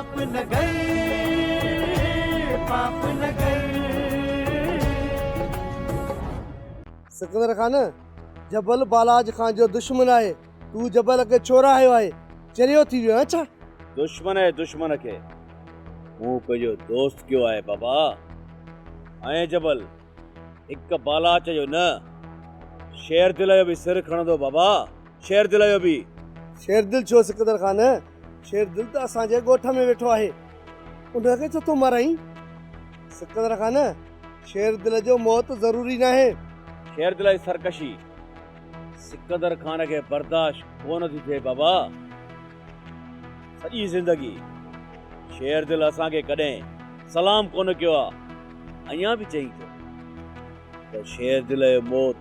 پاپ نگر، پاپ نگر. سڪندر خان، جبل بالاچ خان جو دشمن آهي، تون جبل کي ڇو رهايو آهي؟ چريو ٿي ويو آهين ڇا؟ دشمن جي دشمن کي مون پنهنجو دوست ڪيو آهي بابا. ائين جبل هڪ بالاچ جو نه، شير دل جو به سر کڻندو بابا، شير دل جو به. شير دل ڇو سڪندر خان؟ شير دل ته اسان جي ڳوٺ ۾ ويٺو آهي، ان کي ڇو ٿو مارائين؟ سڪندر خان، شير دل جو موت ضروري ناهي. شير دل جي سرڪشي سڪندر خان کي برداشت ڪونه ٿي ٿئي بابا. سڄي زندگي شير دل اسان کي ڪڏهن سلام ڪونه ڪيو آ. اڃا به چئين ٿو ته شير دل جو موت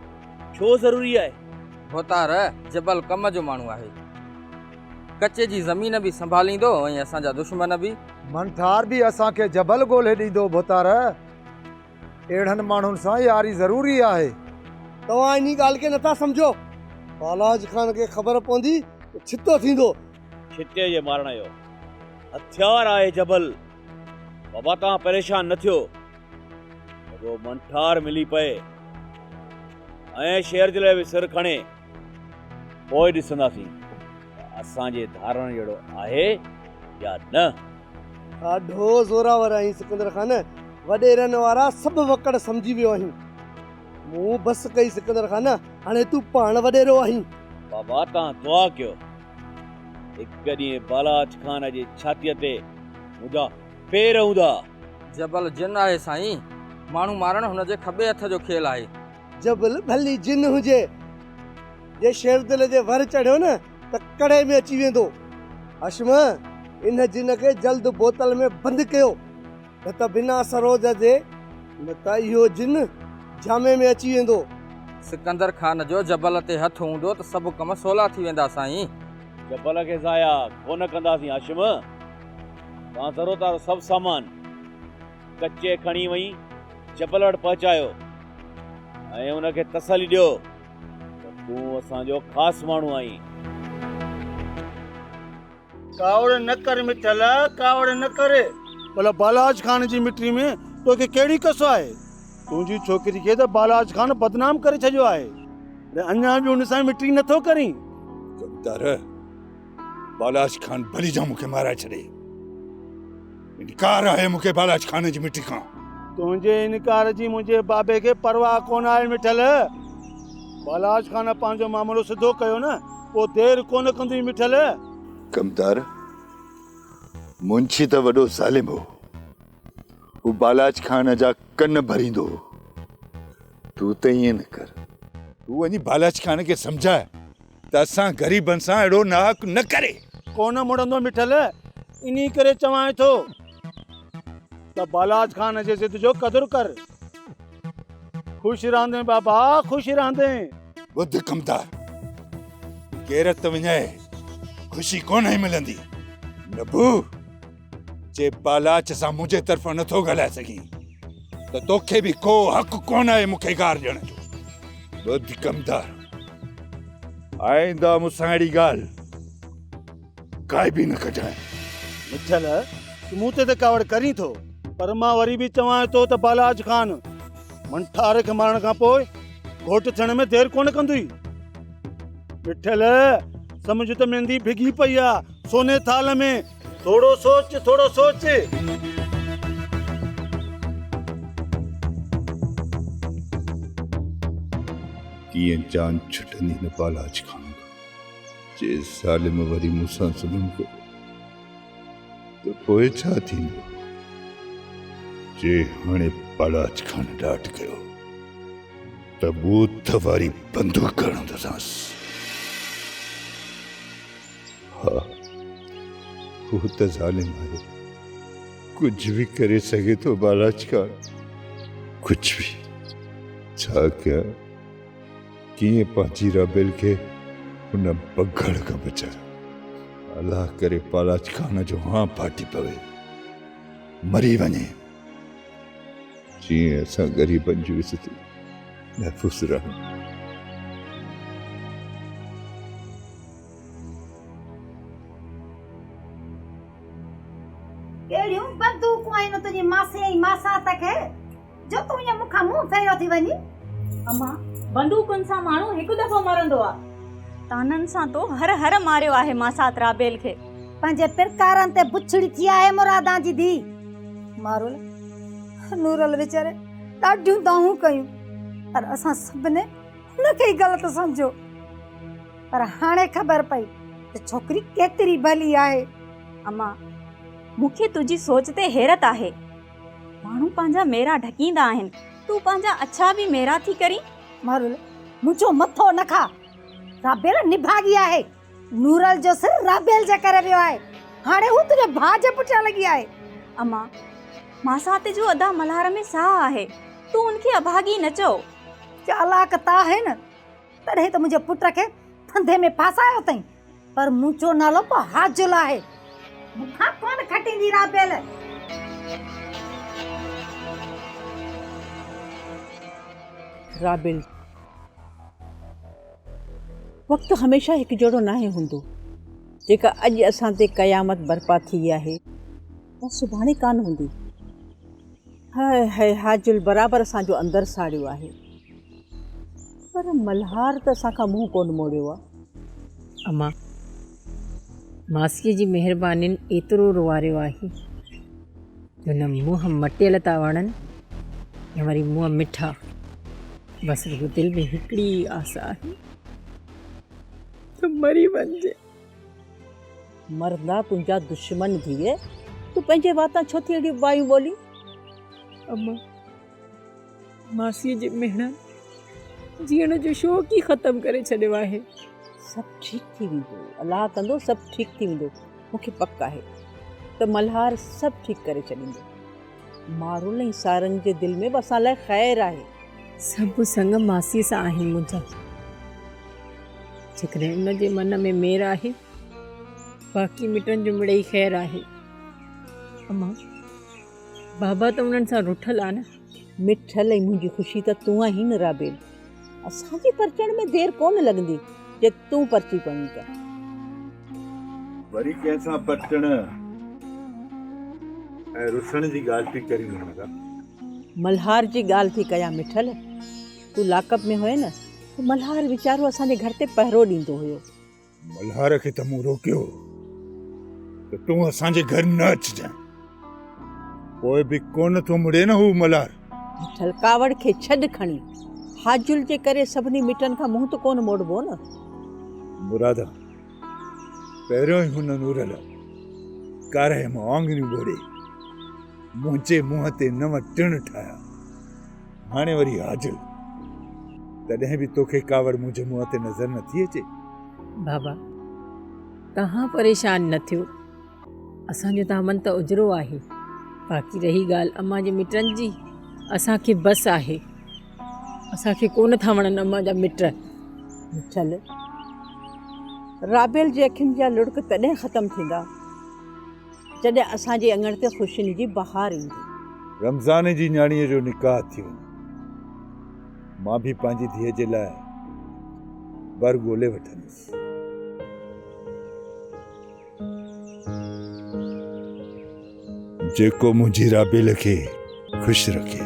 ڇو ضروري آهي؟ ڀوتار جبل ڪم جو ماڻهو آهي. ڪچي جي زمين به سنڀاليندو ۽ اسان جا دشمن به. منٺار به اسان کي جبل ڳولهي ڏيندو ڀوتار. اهڙن ماڻهن سان ياري ضروري آهي. توهان انهي ڳالهه کي نٿا سمجهو. بالاچ خان کي خبر پوندي ته ڇتو ٿيندو. ڇتي جي مارڻ جو هٿيار آهي جبل. بابا توهان پريشان نه ٿيو. رڳو منٺار ملي پئي ۽ شير جلي به سر کڻي پوء ڏسنداسين ته اسان جي ڌارڻ جهڙو آهي يا نه. ڏاڍو زوراور آهين سڪندر خان، وڏيرن وارا سڀ وڪڙ سمجهي ويو آهين. مون بس ڪئي سڪندر خان، هاڻي تون پاڻ وڏيرو آهين. بابا توهان دعا ڪيو هڪ ڏينهن بالاچ خان جي ڇاتيء تي منهنجا پير هوندا. جبل جن آهي سائين، ماڻهو مارڻ هن جي کٻي هٿ جو کيل آهي. جبل ڀلي جن هجي، جي شيردل جي ور چڙهيو نه ته ڪڙي ۾ اچي ويندو. هاشم، ان جن کي جلد بوتل ۾ بند ڪيو، نه ته بنا سروج جي نه ته اهو جن جامي ۾ اچي ويندو. سڪندر خان جو جبل تي هٿ هوندو ته سڀ ڪم سولا ٿي ويندا سائين. جبل کي ضايع ڪونه ڪنداسين هاشم. توهان ضرورت وارو سڀ سامان ڪچي کڻي وڃي جبل وٽ پهچايو ۽ ان کي تسلي ڏيو ته تون اسان جو خاص ماڻهو آهين. ڪاوڙ نه ڪر مٺل، ڪاوڙ نه ڪر. ڀلا بالاچ خان جي مٽي ۾ توکي ڪهڙي ڪس آهي؟ تنهنجي ڇوڪري کي ته بالاچ خان بدنام ڪري ڇڏيو آهي، پر اڃا به ان سان مٽي نٿو ڪرين. غدار، بالاچ خان ڀلي جا مون کي مارائي ڇڏي. انڪار آهي مون کي بالاچ خان جي مٽي کان. تنهنجي انڪار جي منهنجي بابي کي پرواهه ڪونه آهي مٺل. بالاچ خان پنهنجو معاملو سڌو ڪيو نه پوء دير ڪونه ڪندوئي مٺل. ڪمدار، منشي ته وڏو ظالم هو. هو بالاچ خان جا ڪن ڀريندو هو. تون ته ائين نه ڪر. تون وڃي بالاچ خان کي سمجهاء ته اسان غريبن سان اهڙو ناحق نه ڪري. ڪونه مڙندو مٺل، انهي ڪري چوانء ٿو ته بالاچ خان جي ضد جو قدر ڪر. خوش رهندين بابا، خوش رهندين. ٻڌ ڪمدار، غيرت وڃائي خوشي ڪونه ملندي. نبو، جي بالاچ سان منهنجي طرفان نٿو ڳالهائي سگهين ته توکي به ڪو حق ڪونه آهي مون کي گار ڏيڻ جو. ٻڌ ڪمدار، آئنده مون سان اهڙي ڳالهه ڪائي به نه ڪجانء. مٺل، تون مون تي ته ڪاوڙ ڪرين ٿو، پر مان وري به چوانء ٿو ته بالاچ خان منٺار کي مارڻ کان پوء گهوٽ ٿيڻ ۾ دير ڪونه ڪندوئي. مٺل، سمجهه ته ميندي ڀڳي پئي آ سوني ٿالهه ۾. ٿورو سوچ، ٿورو سوچ. ڪيئن جان ڇٽندي هن بالاچ خان کان، جي ظالم وري مون سان ظلم ڪيو ته پوء ڇا ٿيندو؟ جي هاڻي بالاچ خان ڏاڍ ڪيو ته ٻوٿ واري بندوق هڻندوسانس. ها، هو ته ظالم آهي، ڪجهه به ڪري سگهي ٿو بالاچ خان، ڪجهه به. ڇا ڪيان، ڪيئن پنهنجي رابيل کي ان بگهڙ کان بچايان. الله ڪري بالاچ خان جو هانء ڦاٽي پوي، مري وڃي، جيئن اسان غريبن جون عزتون محفوظ رهن. ماسات کي جو تون ائين مون کان منهن ڦيريو ٿي وڃين؟ امان، بندوقن سان ماڻهو هڪ دفعو مرندو آ. طعنن سان تو هر هر ماريو آهي ماسات رابيل کي. پنهنجي پرڪارن تي بڇڙي ٿي آهي مرادان جي ڌيء. مارول، نورل ويچاري ڏاڍيون دانهون ڪيون پر اسان سڀني هن کي ئي غلط سمجهيو. پر هاڻي خبر پئي ته ڇوڪري ڪيتري ڀلي آهي. امان، مون کي تنهنجي سوچ تي حيرت آهي. ماڻهو پنهنجا ميرا ڍڪيندا آهن، تون پنهنجا اڇا به ميرا ٿي ڪرين؟ مارول، منهنجو مٿو نه کاء. رابيل نڀاڳي آهي. نورل جو سر رابيل جي ڪري ويو آهي. هاڻي هو تنهنجي ڀاء جي پٺيان لڳي آهي. امان، ماسات جو ادا ملهار ۾ ساهه آهي. تون ان کي اڀاڳي نه چئو. چالاڪ ته آهي نه، تڏهن ته منهنجي پٽ کي ڦنڌي ۾ ڦاسايو اٿئين. پر منهنجو نالو به حاجل آهي. مون کان ڪونه کٽيندي رابيل. رابيل، وقت هميشه هڪجهڙو ناهي هوندو. جيڪا اڄ اسان تي قيامت برپا ٿي آهي، اها سڀاڻي ڪانه هوندي. هاء هاء حاجل برابر اسان جو اندر ساڙيو آهي. پر ملهار ته اسان کان منهن ڪونه موڙيو آ. امان، ماسيء جي مهربانين ايترو روئاريو آهي جو نه منهن مٽيل ٿا وڻن نه وري منهن مٺا. بس رڳو دل ۾ هڪڙي ئي آس آهي ته مري وڃجي. مرندا تنهنجا دشمن ڌيء، تون پنهنجي واتان ڇو ٿي اهڙيون وايون ٻولين؟ امان، ماسيء جي مهڻن جيئڻ جو شوق ئي ختم ڪري ڇڏيو آهي. سڀ ٺيڪ ٿي ويندو، الله ڪندو سڀ ٺيڪ ٿي ويندو، مون کي پڪ آهي ته ملهار سڀ ٺيڪ ڪري ڇڏيندو. مارول ۽ سارنگ جي دل ۾ به اسان لاء خير آهي. سڀ سڱ ماسيء سان آهن منهنجا. جيڪڏهن ان جي من ۾ مير آهي، باقي مٽن جو مڙئي خير آهي. امان، بابا ته انهن سان رٺل آ نه. مٺل ۽ منهنجي خوشي ته تون آهين نه رابيل. اسان جي پرچڻ ۾ دير ڪونه لڳندي جي تون پرچي پوين ته. وري ڪنهن سان پرچڻ ۽ رسڻ جي ڳالهه ٿي ڪرين مراد. ملهار جي ڳالهه ٿي ڪيان مٺل. تون لاڪپ ۾ هئين نه ته ملهار ويچارو اسان جي گهر تي پهرو ڏيندو هيو. ملهار کي ته مون روڪيو هو ته تون اسان جي گهر نه اچجانء، پوء به ڪونه ٿو مڙي نه هو ملهار. مٺل ڪاوڙ کي ڇڏ کڻي، حاجل جي ڪري سڀني مٽن کان منهن ته ڪونه موڙبو نه. مرادا، پهريون ئي هن نورل ڪارهه مان آڱريون ٻوڙي منهنجي منهن تي نون ٽڻ ٺاهيا، هاڻي وري حاجل، تڏهن به توکي ڪاوڙ منهنجي منهن تي نظر نٿي اچي؟ بابا، توهان پريشان نه ٿيو، اسان جو دامن ته اجرو آهي، باقي رهي ڳالهه امان جي مٽن جي، اسان کي بس آهي، اسان کي ڪونه ٿا وڻن امان جا مٽ. مٺل، رابيل جي اکين جا لڙڪ تڏهن ختم ٿيندا، جڏهن اسان جي اڱڻ تي خوشين جي بهار ايندي. رمضان جي نياڻيء جو نڪاح ٿي وڃي. مان به پنهنجي ڌيء جي لاء ور ڳولي وٺندس. جيڪو منهنجي رابيل کي خوش رکي.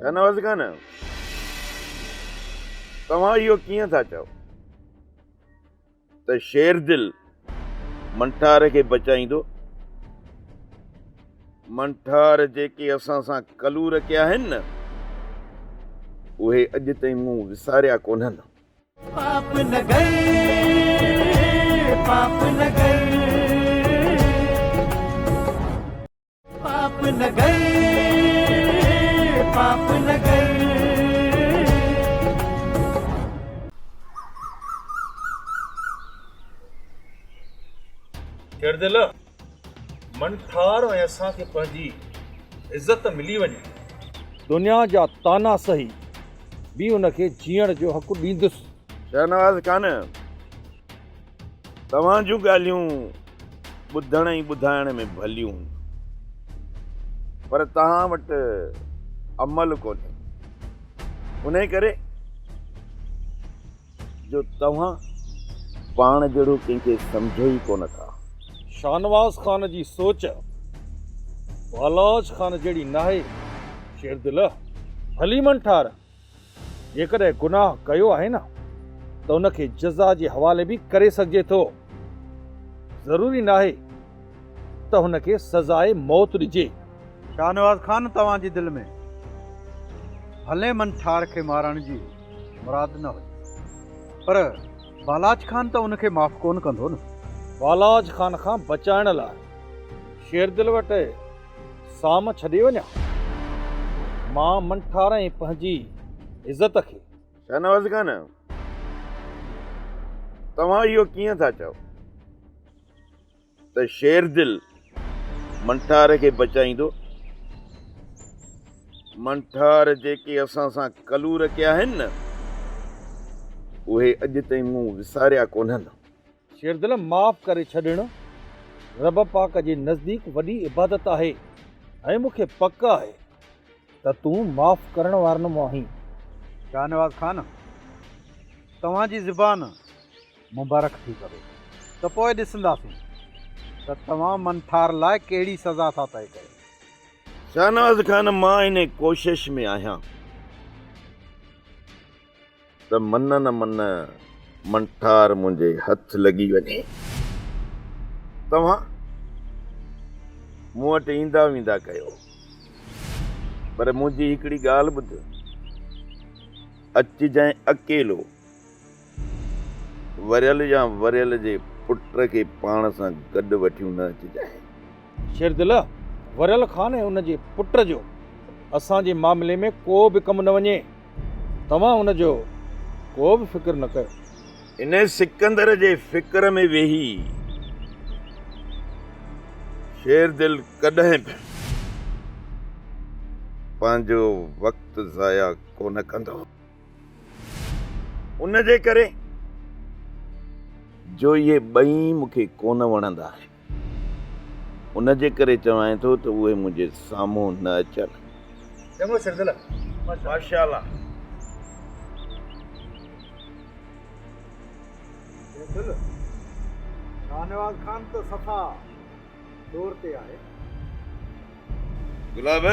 شاهنواز خان، توهان اهو ڪيئن ٿا چئو ته شيردل منٺار کي بچائيندو؟ منٺار جيڪي اسان سان ڪلور ڪيا آهن نه، اهي اڄ تائين مون وساريا ڪونهن. پاپ نگر پاپ نگر پاپ نگر پاپ نگر. شيردل، منٺار ۽ اسان کي پنهنجي عزت ملي وڃي. دنيا جا طعنا سهي به ان کي جيئڻ جو حق ڏيندس. شاهنواز خان، توهان جون ڳالهيون ٻڌڻ ۽ ٻڌائڻ ۾ ڀليون پر توهان وٽ عمل ڪونهي. انهي ڪري جو توهان پاڻ جهڙو ڪنهن کي سمجهو ئي ڪونه ٿا. شاهنواز خان جي سوچ بالاچ خان جهڙي ناهي شيردل. ڀلي منٺار جيڪڏهن گناهه ڪيو آهي نه ته ان کي جزا جي حوالي به ڪري سگهجي ٿو. ضروري ناهي ته هن کي سزاء موت ڏجي. شاهنواز خان توهان جي دل ۾ ڀلي منٺار کي مارڻ جي مراد نه هجي پر بالاچ خان ته ان کي معاف ڪونه ڪندو نه. بالاچ خان کان بچائڻ لاء شيردل وٽ سام ڇڏي وڃان؟ مان منٺار ۽ پنهنجي عزت کي. شاهنواز خان توهان اهو ڪيئن ٿا چئو؟ ته شيردل منٺار کي بچائيندو. منٺار جيڪي اسان سان ڪلور ڪيا آهن نه، اهي اڄ تائين مون وساريا ڪونهن. شيردل معاف ڪري ڇڏڻ رب پاڪ جي نزديڪ وڏي عبادت آهي ۽ مون کي پڪ آهي ته تون معاف ڪرڻ وارن مان آهين. شاهنواز خان، توهان جي زبان مبارڪ ٿي پوي ته پوء ڏسنداسين ته توهان منٺار لاء ڪهڙي سزا ٿا طئي ڪيو. شاهنواز خان مان انهي ڪوشش ۾ آهيان ته من نه من منٺار منهنجي هٿ لڳي وڃي. توهان مون وٽ ايندا ويندا ڪيو پر منهنجي هڪڙي ڳالهه ٻڌ، اچجانء اڪيلو. وريل يا وريل جي پٽ کي پاڻ سان گڏ وٺيون نه اچجانء. شيردل، وريل خان ۽ ان جي پٽ جو اسان جي معاملي ۾ ڪو به ڪم نه وڃي. توهان ان جو ڪو به فڪر نه ڪيو. انهيء سڪندر جي فڪر ۾ ويهي شيردل ڪڏهن به پنهنجو وقت ضايع ڪونه ڪندو. ان جي ڪري جو اهي ٻئي مون کي ڪونه وڻندا آهن. ان جي ڪري چوانء ٿو ته اهي منهنجي سامهون نه اچن. چڱو شيردل. ماشاء الله. شيردل، شاهنواز خان ته صفا ڏور تي آهي. گلاب،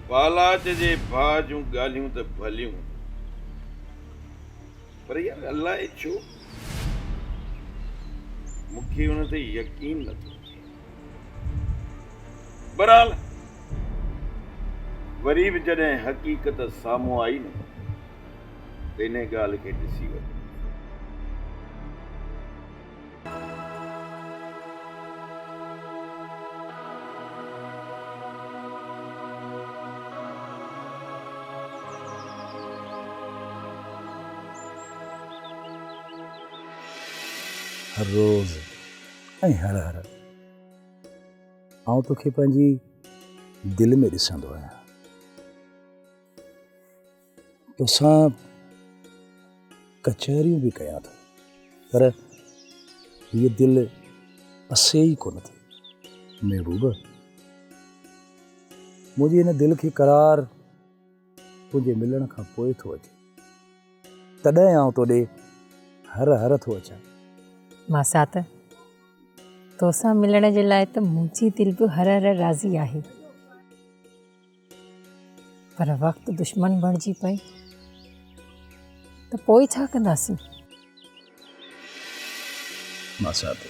بالاچ جي ڀاء جون ڳالهيون ته ڀليون پر يار الائي ڇو مون کي ان تي يقين نه ٿو ٿئي. بهرحال وري به جڏهن حقيقت سامهون آئي نه ته انهي ڳالهه کي ڏسي وٺندس. هر روز ۽ هر هر آئون توکي پنهنجي دل ۾ ڏسندو آهيان. توسان ڪچهريون به ڪيان ٿو پر هيء دل پسي ئي ڪونه ٿي. محبوب! منهنجي هن دل کي قرار تنهنجي ملڻ کان پوء ٿو اچي. تڏهن آئون توڏي هر هر ٿو اچان. ماسات! توسان ملڻ جي لاء ته منهنجي دل به هر هر راضي آهي. پر وقت دشمن بڻجي پئي ته پوء ڇا ڪنداسين؟ ماسات،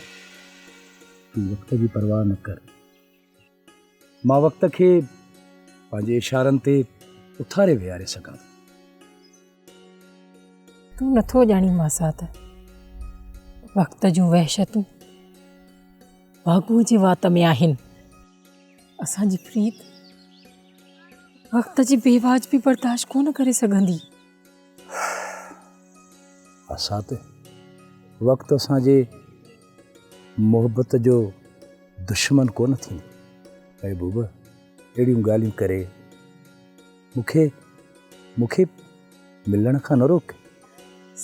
تون وقت جي پرواهه نه ڪر. مان وقت کي پنهنجي اشارن تي اٿاري ويهاري سگهان ٿو. تون نٿو ڄاڻين ماسات، وقت جون وحشتون واڳونء جي وات ۾ آهن. اسان جي پريت وقت جي بي واجبي برداشت ڪونه ڪري سگهندي. اسان ته وقت اسان جي محبت جو دشمن ڪونه ٿيندو. محبوب اهڙيون ڳالهيون ڪري مون کي مون کي ملڻ کان نه روڪ.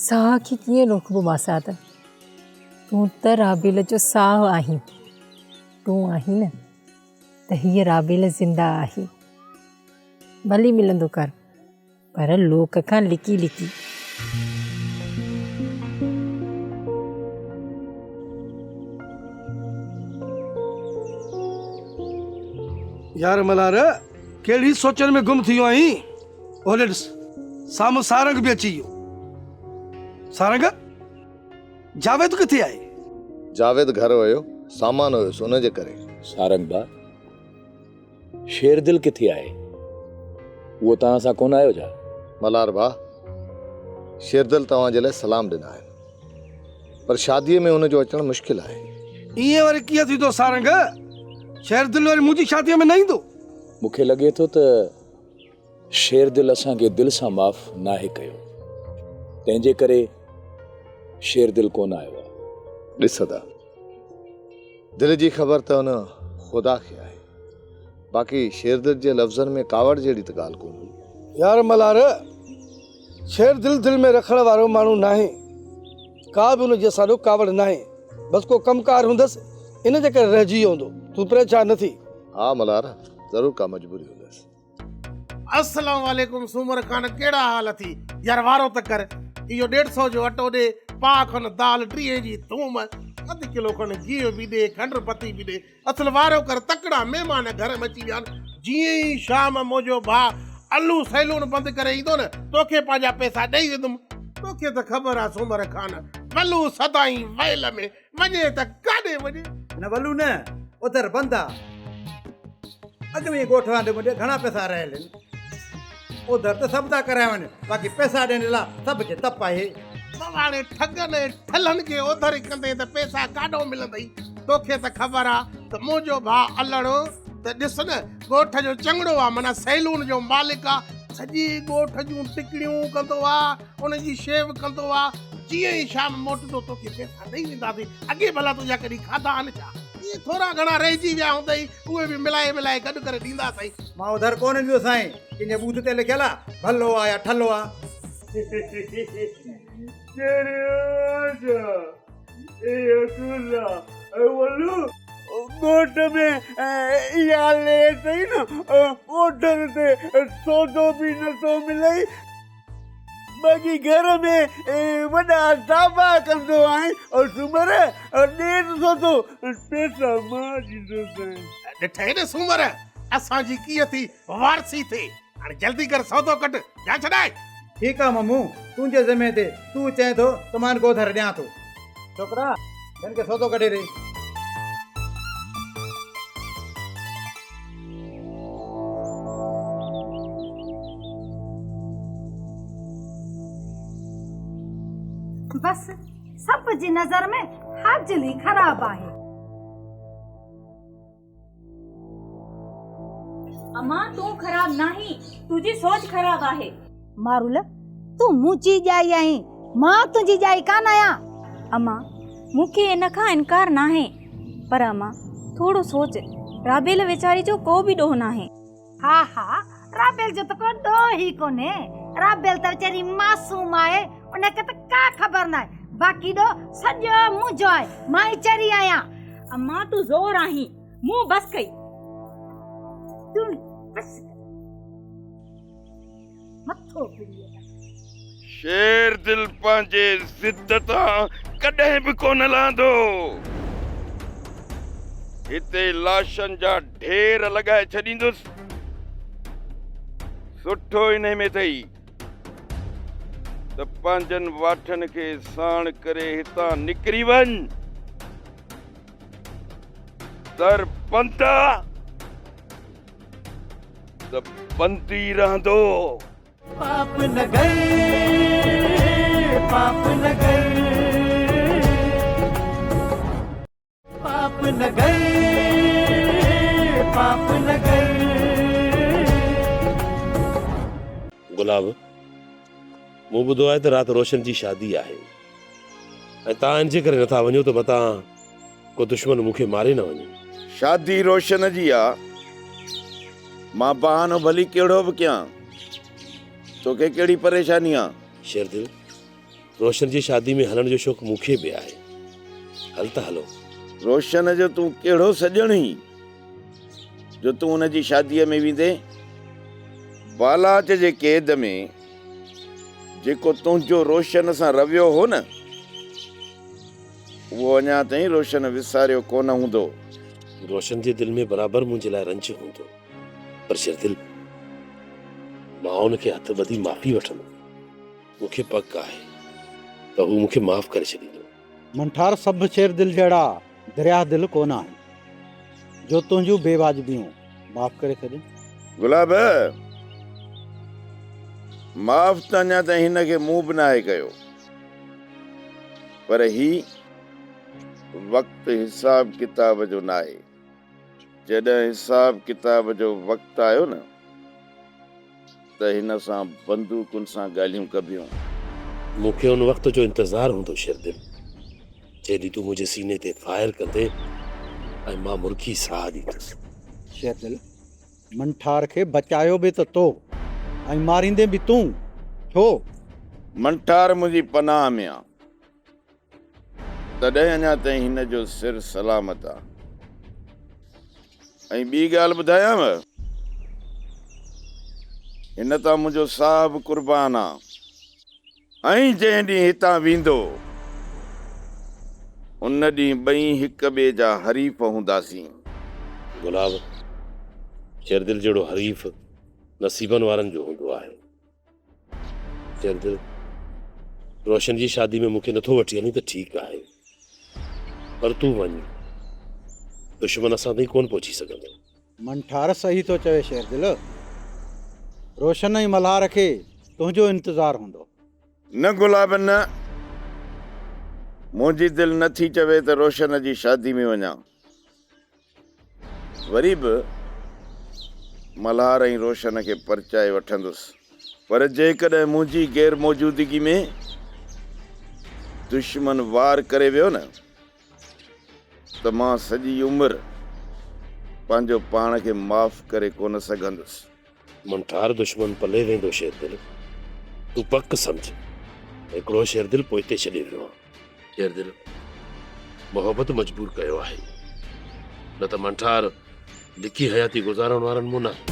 ساهه کي ڪيئن روڪبو ماسات؟ تون ته رابيل جو ساهه آهين. تون آهين نه ته هيء رابيل زنده آهي. ڀلي ملندو ڪر. پر لوڪ کان لڪي لڪي. يار ملهار ڪهڙي سوچن ۾ گم ٿي ويو آهين؟ هوڏي ڏس سامهون سارنگ به اچي ويو. سارنگ! جاويد ڪٿي آهي؟ جاويد گهر ويو، سامان هيس ان جي ڪري. سارنگ ڀاء، شيردل ڪٿي آهي؟ اهو توهان سان ڪونه آيو ڇا؟ ملهار ڀاء، شيردل توهان جي لاء سلام ڏنا آهن. پر شاديء ۾ هن جو اچڻ مشڪل آهي. ائين وري ڪيئن ٿيندو سارنگ؟ شيردل وري منهنجي شاديء ۾ نه ايندو؟ مون کي لڳي ٿو ته شيردل اسان کي دل سان معاف ناهي ڪيو، تنهن جي ڪري شيردل ڪونه آيو آهي. ڏس ادا، دل جي خبر ته ان خدا کي آهي. باقي شيردل جي لفظن ۾ ڪاوڙ جهڙي ته ڳالهه ڪونه هئي. يار ملهار، شير دل دل ۾ رکڻ وارو ماڻهو ناهي. ڪا به ان جي اسان ڏو ڪاوڙ ناهي. بس ڪو ڪم ڪار هوندس ان جي ڪري رهجي ويو هوندو. تون پريشان نه ٿي. ها ملهار، ضرور ڪا مجبوري هوندس. السلام عليڪم سومر خان ڪهڙا حال اٿي يار وارو ته ڪر اهو ڏيڍ سئو جو اٽو ڏي پاء کن دال ٽيهين جي ٿوم اڌ ڪلو کن گيهه به ڏي کنڊ پتي به ڏي اصل وارو ڪر تڪڙا مهمان گهر ۾ اچي ويا آهن جيئن ئي شام منهنجو ڀاء الو سيلون بند ڪري ايندو نه توکي پنهنجا پئسا ڏئي ويندم توکي ته خبر آ سومر خان ولو سدائين ويل ۾ وڃي ته ڪاڏي وڃي؟ نه ولو نه، اوڌر بند آ. اڳ ۾ ئي ڳوٺ وارن مون ڏي گهڻا پئسا رهيل آهن. اوڌر ته سڀ ٿا ڪرائي وڃن، باقي پئسا ڏيڻ لاء سڀ کي تپ آهي. سواڻي ٺڳن ۽ ٺلهن کي اوڌر ڪندين ته پئسا ڪاڏئون ملندئي؟ توکي ته خبر آ ته منهنجو ڀاء الڙ ته ڏس نه ڳوٺ جو چڱڙو آ، معنيٰ سيلون جو مالڪ آ. سڄي ڳوٺ جون ٽڪڙيون ڪندو آ، ان جي شيو ڪندو آ. جيئن ئي شام موٽندو توکي پئسا ڏئي وينداسين. اڳي ڀلا تنهنجا ڪڏهن کاڌا آهن ڇا؟ اهي ٿورا گهڻا رهجي ويا هوندئي، اهي به ملائي ملائي گڏ ڪري ڏينداسين. مان اوڌر ڪونه ڏيندس سائين، ڪنهن جي ٻوٿ تي لکيل آ، ڀلو آ يا ٺلهو آ. ڳوٺ ۾ اها ليهه اٿئي نه، اوڌر تي سودو به نٿو ملئي. باقي گهر ۾ وڏا دعويٰ ڪندو آهين او سومر ڏي ته سودو پئسا مان ڏيندوسانء. ڏٺئي نه سومر اسان جي ڪيئن ٿي وارثي ٿئي. هاڻي جلدي ڪر سودو ڪڍ جان ڇڏائي. ٺيڪ آ ممو تنهنجي ذمي تي تون چئين ٿو ته مان هن کي اوڌر ڏيان ٿو. ڇوڪرا هن کي سودو ڪڍي ڏي. بس سڀ جي نظر ۾ حاجل ئي خراب آهي. امان تون خراب ناهين، تنهنجي سوچ خراب آهي. مارول، تون منهنجي ڄائي آهين، مان تنهنجي ڄائي ڪانه آهيان. امان، مون کي ان کان انڪار ناهي، پر امان ٿورو سوچ، رابيل ويچاري جو ڪو به ڏوهه ناهي. ها ها، رابيل جو ته ڪو ڏوهه ئي ڪونهي، رابيل ته ويچاري معصوم آهي، ان کي ته ڪا خبر ناهي، باقي ڏوهه سڄو منهنجو آهي، مان ئي چري آهيان. امان تون زور آهين، مون بس ڪئي. تون بس ڪر. مٿو ڦري ويو. شير دل پنهنجي ضد تان ڪڏهن به ڪونه لهندو. هتي لاشن جا ڍير لڳائي ڇڏيندس. سٺو انهي ۾ اٿئي ته پنهنجن واٺن کي ساڻ ڪري هتان نڪري وڃ. در بند آ ته بند ئي رهندو. پاپ نگر پاپ نگر پاپ نگر پاپ نگر. گلاب، مون ٻڌو آهي ته رات روشن جي شادي آهي ۽ توهان ان جي ڪري نٿا وڃو ته متان ڪو دشمن مون کي ماري نه وڃي. شادي روشن جي آ، مان بهانو ڀلي ڪهڙو به ڪيان، توکي ڪهڙي پريشاني آ؟ شيردل، روشن جي شادي ۾ هلڻ جو شوق مون کي به آهي، هل ته هلون. روشن جو تون ڪهڙو سڄڻ هين، جو تون ان جي شاديء ۾ ويندين؟ بالاچ جي قيد ۾ جيڪو تنهنجو روشن سان رويو هو نه، اهو اڃا تائين روشن وساريو ڪونه هوندو. روشن جي دل ۾ برابر منهنجي لاء رنج هوندو، پر شيردل، مان ان کي هٿ ٻڌي معافي وٺندس. مون کي پڪ آهي ته هو مون کي معاف ڪري ڇڏيندو. منٺار سڀ شيردل جهڙا درياهه دل ڪونه آهن، جو تنهنجون بي واجبيون معاف ڪري ڇڏين. گلاب، معاف ته اڃا تائين هن کي مون به ناهي ڪيو، پر هي وقت حساب ڪتاب جو ناهي. جڏهن حساب ڪتاب جو وقت آيو نه ته هن سان بندوقن سان ڳالهيون ڪبيون. مون کي ان وقت جو انتظار هوندو شيردل، جنهن ڏينهن تون منهنجي سيني تي فائر ڪندين ۽ مان مرڪي ساهه ڏيندس. شيردل، منٺار کي بچايو به ته تو ۽ ماريندين به تون، ڇو؟ منٺار منهنجي پناهه ۾ آ. تڏهن اڃا تائين هن جو سر سلامت آ. ۽ ٻي ڳالهه ٻڌايانء، هن تان منهنجو ساهه به قربان آ. ۽ جنهن ڏينهن هتان ويندو، ان ڏينهن ٻئي هڪ ٻئي جا حريف هونداسين. گلاب، شيردل جهڙو حريف نصيبن وارن جو هوندو آهي. شيردل، روشن جي شادي ۾ مون کي نٿو وٺي هلين ته ٺيڪ آهي، پر تون وڃ، دشمن اسان تائين ڪونه پهچي سگهندو. منٺار صحيح ٿو چوي شيردل، روشن ۽ ملهار کي تنهنجو انتظار هوندو. نه گلاب نه، منهنجي دل نٿي چوي ته روشن جي شادي ۾ وڃان. وري به ملهار ۽ روشن کي پرچائي وٺندس. پر جيڪڏهن منهنجي غير موجودگي ۾ دشمن وار ڪري ويو نه ته مان سڄي عمر پنهنجو پاڻ کي معاف ڪري ڪونه سگهندس. منٺار دشمن پلي ويندو شيردل، تون پڪ سمجهه ته هڪڙو شيردل پوئتي ڇڏي ويو آهان. شيردل، محبت مجبور ڪيو آهي، نه ته منٺار لڪي حياتي گذارڻ وارن مون ناهي.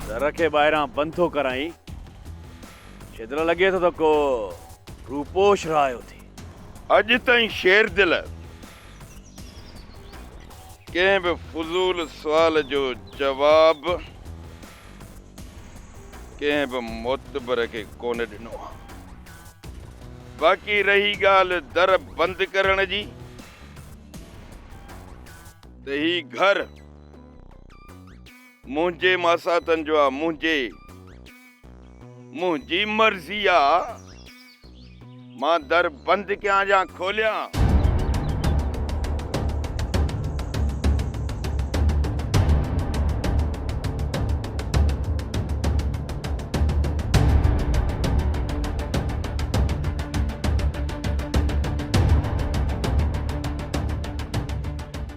در کي ٻاهران بند ٿو ڪرائين. شيدل لڳي ٿو ته ڪو روپوش راهيو ٿي. اڄ تائين شيردل ڪنهن به فضول سوال جو جواب ڪنهن به معتبر کي ڪونه ڏنو آ. باقي رهي ڳالهه در بند ڪرڻ جي ته هي گهر منهنجي ماساتن جو آ، منهنجي منهنجي مرضي آ مان در بند ڪيان يا کوليان.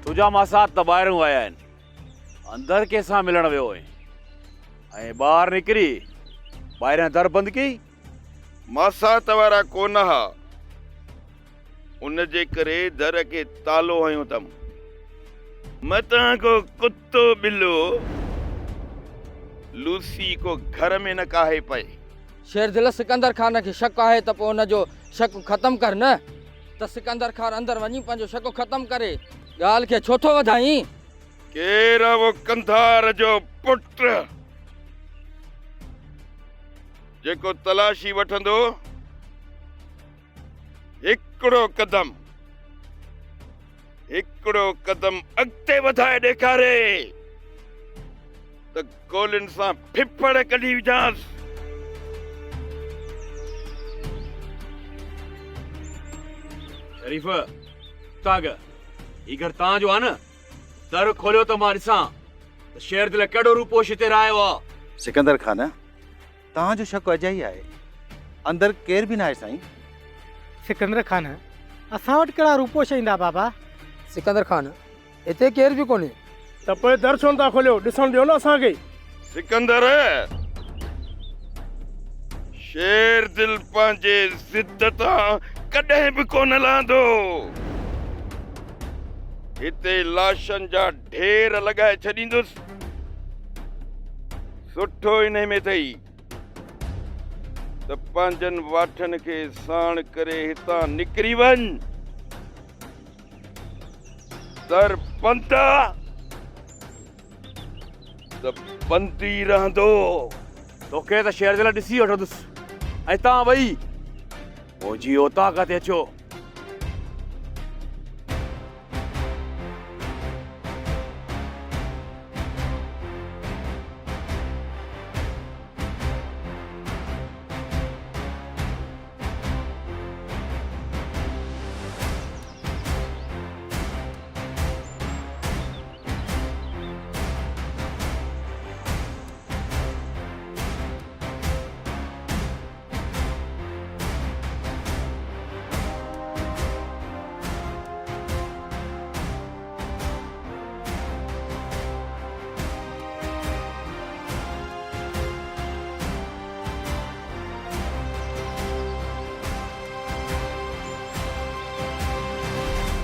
تنهنجا ماسات ته ٻاهرون آيا آهن. اندر ڪنهن سان ملڻ ويو هئين ۽ ٻاهر نڪري ٻاهريان در بند ڪيئي؟ ماسات وارا ڪونه ها، ان جي ڪري در کي تالو هنيو اٿم. متان ڪو ڪتو ٻلو لوسي ڪو گهر ۾ نه ڪاهي پئي. شيردل سڪندر خان کي شڪ آهي ته پوء ان جو شڪ ختم ڪر نه ته سڪندر خان اندر وڃي پنهنجو شڪ ختم ڪري. ڳالهه کي ڇو ٿو وڌائين؟ ڪير اهو ڪنڌار جو پٽ جيڪو تلاشي وٺندو هڪڙو قدم هڪڙو قدم اڳتي وڌائي ڏيکاري ته گولين سان ڦڦڙ ڪڍي وجهانس. شريف، تاڳ، هي گهر توهان جو آ نه؟ در کوليو ته مان ڏسان ته شير دل ڪهڙو روپوش هتي رهايو آ. سڪندر خان، توهان جو شڪ اجائي آهي. اندر ڪير به ناهي سائين. سڪندر خان، اسان وٽ ڪهڙا روپوش ايندا بابا؟ سڪندر خان، هتي ڪير به ڪونهي. ته پوء در ڇو نٿا کوليو؟ ڏسڻ ڏيو نه اسان کي. سڪندر، شير دل پنهنجي ضد تان ڪڏهن به ڪونه لهندو. هتي لاشن جا ڍير لڳائي ڇڏيندس. سٺو انهي ۾ اٿئي ته پنهنجن واٺن کي ساڻ ڪري هتان نڪري وڃ. در بند آ ته بند ئي رهندو. توکي ته شيردل ڏسي وٺندس ۽ توهان ٻئي منهنجي اوطاق تي اچو.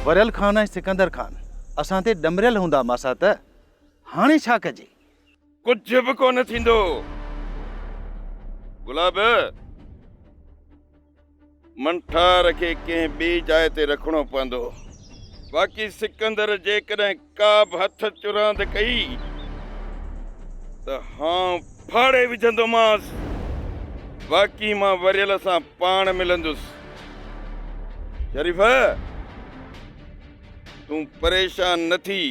وريل خان ۽ سڪندر خان اسان تي ڏمريل هوندا ماسات، هاڻي ڇا ڪجي؟ ڪجهه به ڪونه ٿيندو گلاب، منٺار کي ڪنهن ٻي جاء تي رکڻو پوندو. باقي سڪندر جيڪڏهن ڪا به هٿ چراند ڪئي ته هانء ڦاڙي وجهندومانس. باقي مان وريل سان پاڻ ملندس. شريف، تون پريشان نه ٿي.